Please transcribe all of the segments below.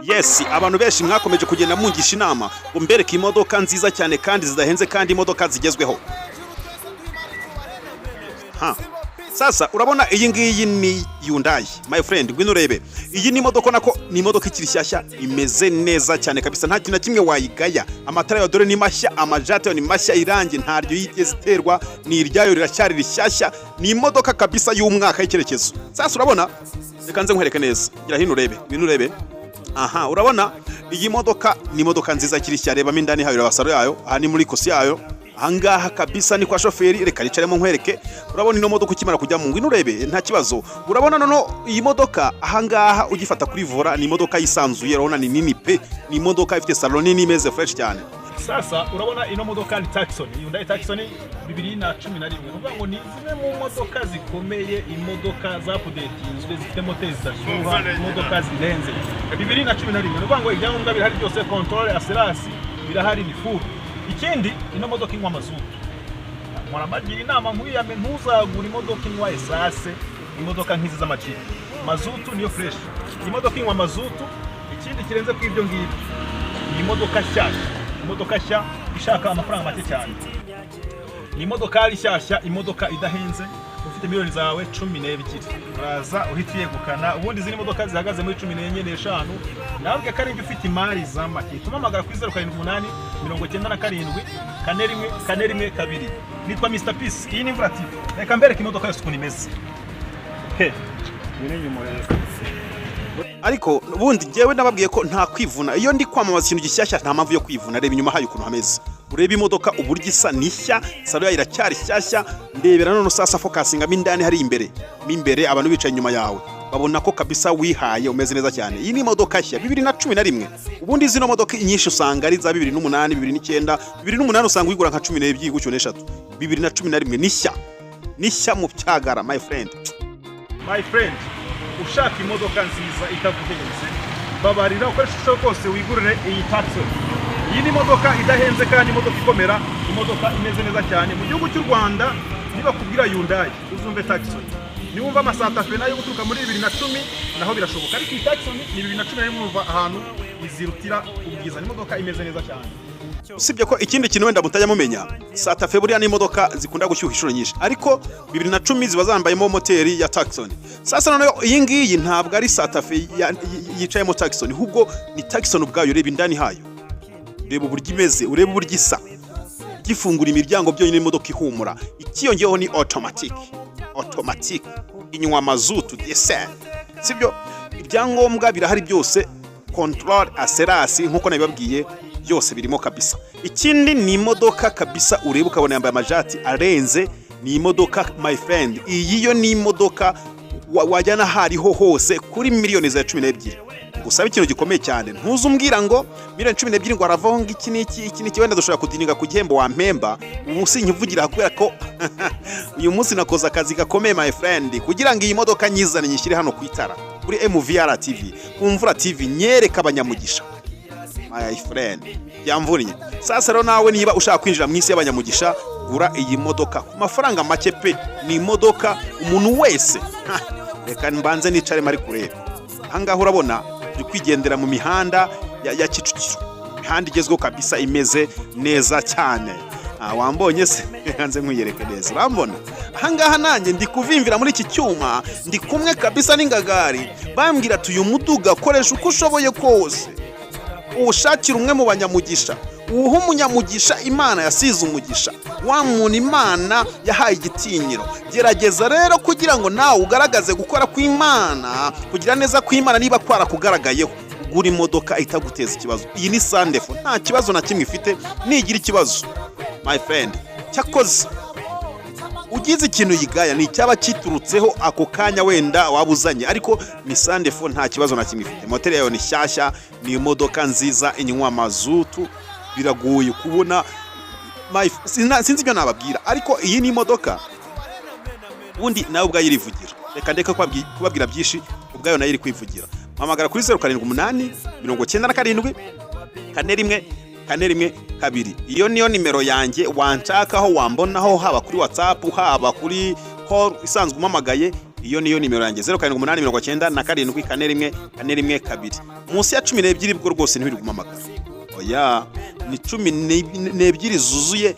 Yes, abantu benshi mwakomeje kugenda mungisha inama ngo mbereke imodoka nziza cyane kandi zidahenze, kandi imodoka zigezweho. Ha, sasa urabona iyi ngiyi ni Hyundai, my friend, ngwino urebe. Iyi ni imodoka, nako ni imodoka ikiri shyashya, imeze neza cyane kabisa, nta kintu na kimwe wayigaya. Amatara yayo dore ni mashya, amajate yayo ni mashya, irangi ntaryo yigeze iterwa, ni iryayo, riracyari rishyashya. Ni imodoka kabisa y'umwaka y'icyerekezo. Sasa urabona, reka nze nkwereke neza, gira hino urebe, ngwino urebe. Aha urabona iyi modoka ni imodoka nziza ikiri nshya. Rebamo indani hayo, ureba salon yayo. Aha ni muri kosi yayo, ahangaha kabisa ni kwa shoferi. Reka nicaremo nkwereke. Urabona ino modoka ukimara kujyamo, ngwino urebe, nta kibazo. Urabona noneho iyi modoka ahangaha ugifata kuri volant, ni imodoka yisanzuye. Urabona ni nini pe, ni imodoka ifite salon nini, imeze fresh cyane. Sasa urabona ino modoka ni Tucson, Hyundai Tucson 2011. Ni ukuvuga ngo ni zimwe mu modoka zikomeye, imodoka zapudetinzwe, zifite moteri zidashyuha, imodoka zirenze. 2011, ni ukuvuga ngo ibyangombwa birahari byose, contrôle, assurance birahari, ni full. Ikindi, ino modoka inywa mazutu. Mpora mbagira inama nkwiyame, ntuzagure imodoka inywa essence, imodoka nk'izi z'amajipo. Mazutu niyo fresh. Iyi modoka inywa mazutu. Ikindi kirenze ku ibyo ngibyo, ni imodoka nshyashya, imodoka nshya ishaka amafaranga make cyane. Ni imodokari nshyashya, imodoka idahenze. Ufite miliyoni zawe 12, uraza uhita uyegukana. Ubundi izindi modoka zihagaze muri 14, 5. Nabwe ko ari ibyo ufite imari za make. Tumamagara kuri 0789 741 412. Nitwa Mr Peace, iyi ni Imvura TV. Reka mbereke imodoka yose ukuntu imeze. He. Ariko ubundi njyewe nababwiye ko nta kwivuna. Iyo ndi kwamamaza ikintu gishyashya, nta mpamvu yo kwivuna. Reba inyuma hayo ukuntu hameze, urebe imodoka uburyo isa, ni nshya, salon yayo iracyari shyashya. Ndebera none sasa, focusingamo indani hari imbere, mo imbere abantu bicaye inyuma yawe babona ko kabisa wihaye, umeze neza cyane. Iyi ni imodoka nshya, 2011. Ubundi zino modoka nyinshi usanga ari za 2008, 2009. 2008 usanga uyigura nka 12 gutyo, n'eshatu. 2011 ni nshya, ni nshya mu cyagara, my friend. My friend, ushaka imodoka nziza itaguhenze, babarira ukoresha ushoboye kose wigurire iyi Tucson. Iyi ni imodoka idahenze kandi imodoka ikomera, imodoka imeze neza cyane. Mu gihugu cy'u Rwanda, niba kubwira Hyundai uzumve Tucson. Niwumva ama Santa Fe nayo guturuka muri 2010, naho birashoboka, ariko iyi Tucson ni 2011. Urumva ahantu izirutira ubwiza, ni imodoka imeze neza cyane. Usibye ko ikindi kintu wenda mutajya mumenya, Santa Fe buriya ni imodoka zikunda gushyuha inshuro nyinshi, ariko 2010 ziba zambayemo moteri ya Tucson. Sasa noneho iyi ngiyi ntabwo ari Santa Fe yicayemo Tucson, ahubwo ni Tucson ubwayo. Reba indani hayo, reba uburyo imeze, urebe uburyo isa. Gifungura imiryango byonyine imodoka ihumura. Ikiyongeyeho ni automatic, automatic, inywa mazutu, diesel, sibyo? Ibyangombwa birahari byose, contrôle, assurance, nkuko nabibabwiye, byose birimo kabisa. Ikindi ni imodoka kabisa ureba ukabona yambaye amajati arenze. Ni imodoka, my friend, iyi yo ni imodoka wajyana aho ariho hose kuri miliyoni za 12. Gusaba ikintu gikomeye cyane, ntuzumbwira ngo miliyoni 12 ngo aravaho ngo iki n'iki, iki n'iki. Wenda dushobora kudininga ku gihembo wampemba. Ubu sinkivugira kubera ko uyu munsi nakoze akazi gakomeye, my friend, kugira ngo iyi modoka nyizane, nyishyire hano ku itara kuri MVR TV, ku Mvura TV, nyereka abanyamugisha. My friend, byamvuriye. Sasa rero nawe niba ushaka kwinjira mu isi y'abanyamugisha, gura iyi modoka ku mafaranga make pe. Ni imodoka umuntu wese. Ha, reka mbanze nicare mari kureba ahangaha. Urabona turi kwigendera mu mihanda ya Kicukiro, imihanda igezweho kabisa, imeze neza cyane. Ah, wambonye se? Hanze nkwiyereke neza. Urambona ahangaha, nanjye ndi kuvimvira muri iki cyuma, ndi kumwe kabisa n'ingagari. Bambwira ati: "Uyu muduga koresha uko ushoboye kose, uwushakire umwe mu banyamugisha, uwuhe umunyamugisha Imana yasize umugisha, wa muntu Imana yahaye igitinyiro." Gerageza rero kugira ngo nawe ugaragaze gukora kw'Imana, kugira neza kw'Imana niba kwarakugaragayeho, gura imodoka itaguteza ikibazo. Iyi ni sans défaut, nta kibazo na kimwe ifite. Nigira ikibazo, my friend, cyakoze ugize ikintu yigaya ni icyaba kiturutseho ako kanya wenda waba uzanye, ariko ni sans défaut, nta kibazo na kimwe ifite. Moteri yayo ni shyashya, ni imodoka nziza inywa mazutu. Biragoye kubona, sinzi ibyo nababwira, ariko iyi ni imodoka ubundi nawe ubwayo irivugira. Reka ndeke kubabwira byinshi, ubwayo nayo iri kwivugira. Mpamagara kuri 0789 741 412. Iyo niyo nimero yanjye wanshakaho, wambonaho, haba kuri WhatsApp, haba kuri call isanzwe umpamagaye. Iyo niyo nimero yanjye, 0789741412. Munsi ya 12 bwo rwose ntibiri guhamagara, oya, ni 12 zuzuye.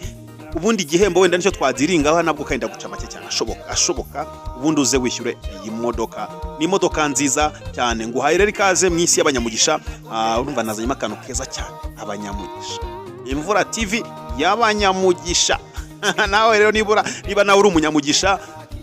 Ubundi igihembo wenda nicyo twadiringaho, nabwo kandi ndaguca make cyane ashoboka ashoboka. Ubundi uze wishyure iyi modoka, ni imodoka nziza cyane. Nguhaye rero ikaze mu isi y'abanyamugisha. Urumva nazanyemo akantu keza cyane, abanyamugisha, Imvura TV y'abanyamugisha. Nawe rero nibura niba nawe uri umunyamugisha,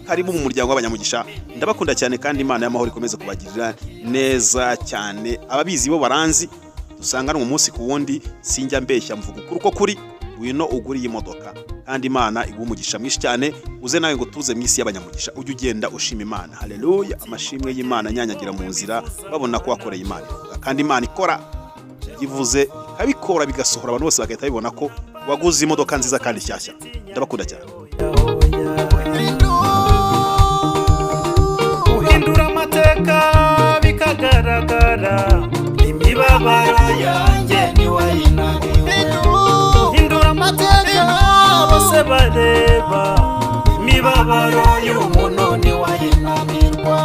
karibu mu muryango w'abanyamugisha. Ndabakunda cyane kandi Imana y'amahoro ikomeze kubagirira neza cyane. Ababizi bo baranzi, dusanganwe umunsi ku wundi, sinjya mbeshya, mvuga ukuri uko kuri. Ngwino ugure iyi modoka kandi Imana iguhe umugisha mwinshi cyane. Uze nawe ngo tuze mu isi y'abanyamugisha, ujye ugenda ushima Imana. Haleluya! Amashimwe y'Imana anyanyagira mu nzira, babona ko wakoreye Imana. Kandi Imana ikora ivuze ikabikora, bigasohora, abantu bose bagahita babibona ko waguze imodoka nziza kandi nshyashya. Ndabakunda cyane. Uhindura amateka bikagaragara, imibabaro yanjye ntiwayinaniwe. Uhindura amateka bose bareba, imibabaro y'umuntu ntiwayinanirwa.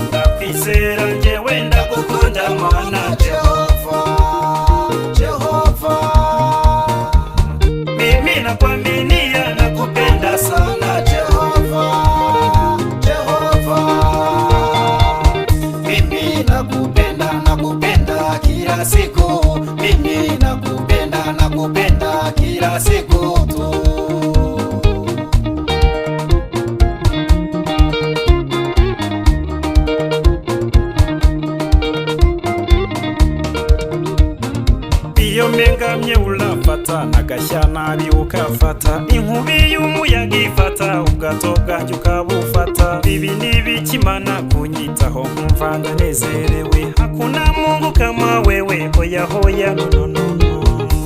Ndakwizera njyewe, ndagukunda Mana Jehova, Jehova. Mimi nakuaminia, nakupenda sana Jehova, Jehova. Mimi nakupenda, nakupenda kila siku. Mimi nakupenda, nakupenda kila siku tu. Iyo mpengamye urafata, nagashya nabi ukafata, inkubi y'umuyaga ifata, ubwato bwanjye ukabufata. Ibi ni ibikimana kunyitaho, nkumva ndanezerewe. Hakuna Mungu kama wewe, hoya hoya, no no no no.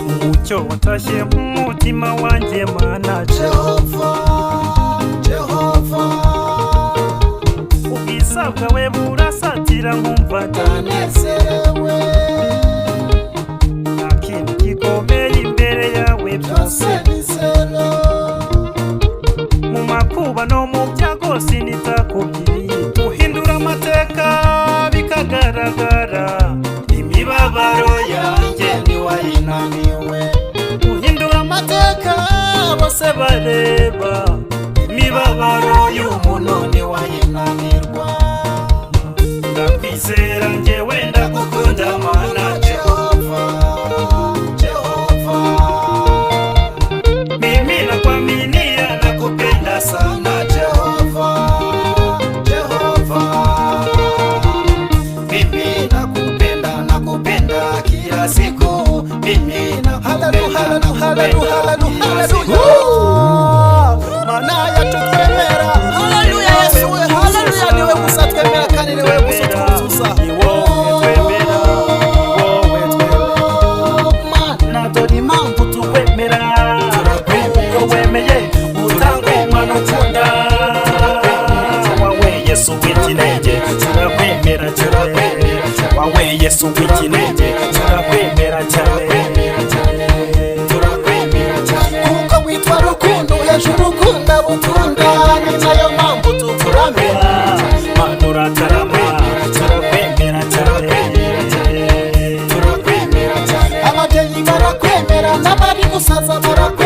Umucyo watashye mu mutima wanjye, Mana Jehova, Jehova. Ubwiza bwawe burasatira, nkumva ndanezerewe. Nta kintu gikomeye imbere yawe, byose mu makuba no mu byago sinitakubwiriye. Uhindura amateka bikagaragara, imibabaro yanjye ntiwayinaniwe. Uhindura amateka bose bareba, imibabaro y'umuntu ntiwayinanirwa. Ndakwizera njyewe, ndagukunda Mana Jehova, Jehova. Mimi nakuaminia, nakupenda sana Jehova, Jehova. Mimi nakupenda, nakupenda kila siku. Mimi nakupenda, nakupenda kila siku. Mana yacu twemera. Haleluya, Yesu we, haleluya! Niwe gusa twemera kandi niwe gusa utwuzuza. Ni wowe twemera, ni wowe twemera. Mana, dore impamvu tukwemera: kuko wemeye utanga umwana ukunda wawe Yesu w'ikinege. Turakwemera cyane, wawe Yesu w'ikinege, turakwemera cyane. Kuko witwa Rukundo, hejuru ukunda butunda, ni nayo mpamvu tukuramira. Mana uratarama, turakwemera cyane. Ababyeyi barakwemera, n'abari gusaza barakwemera.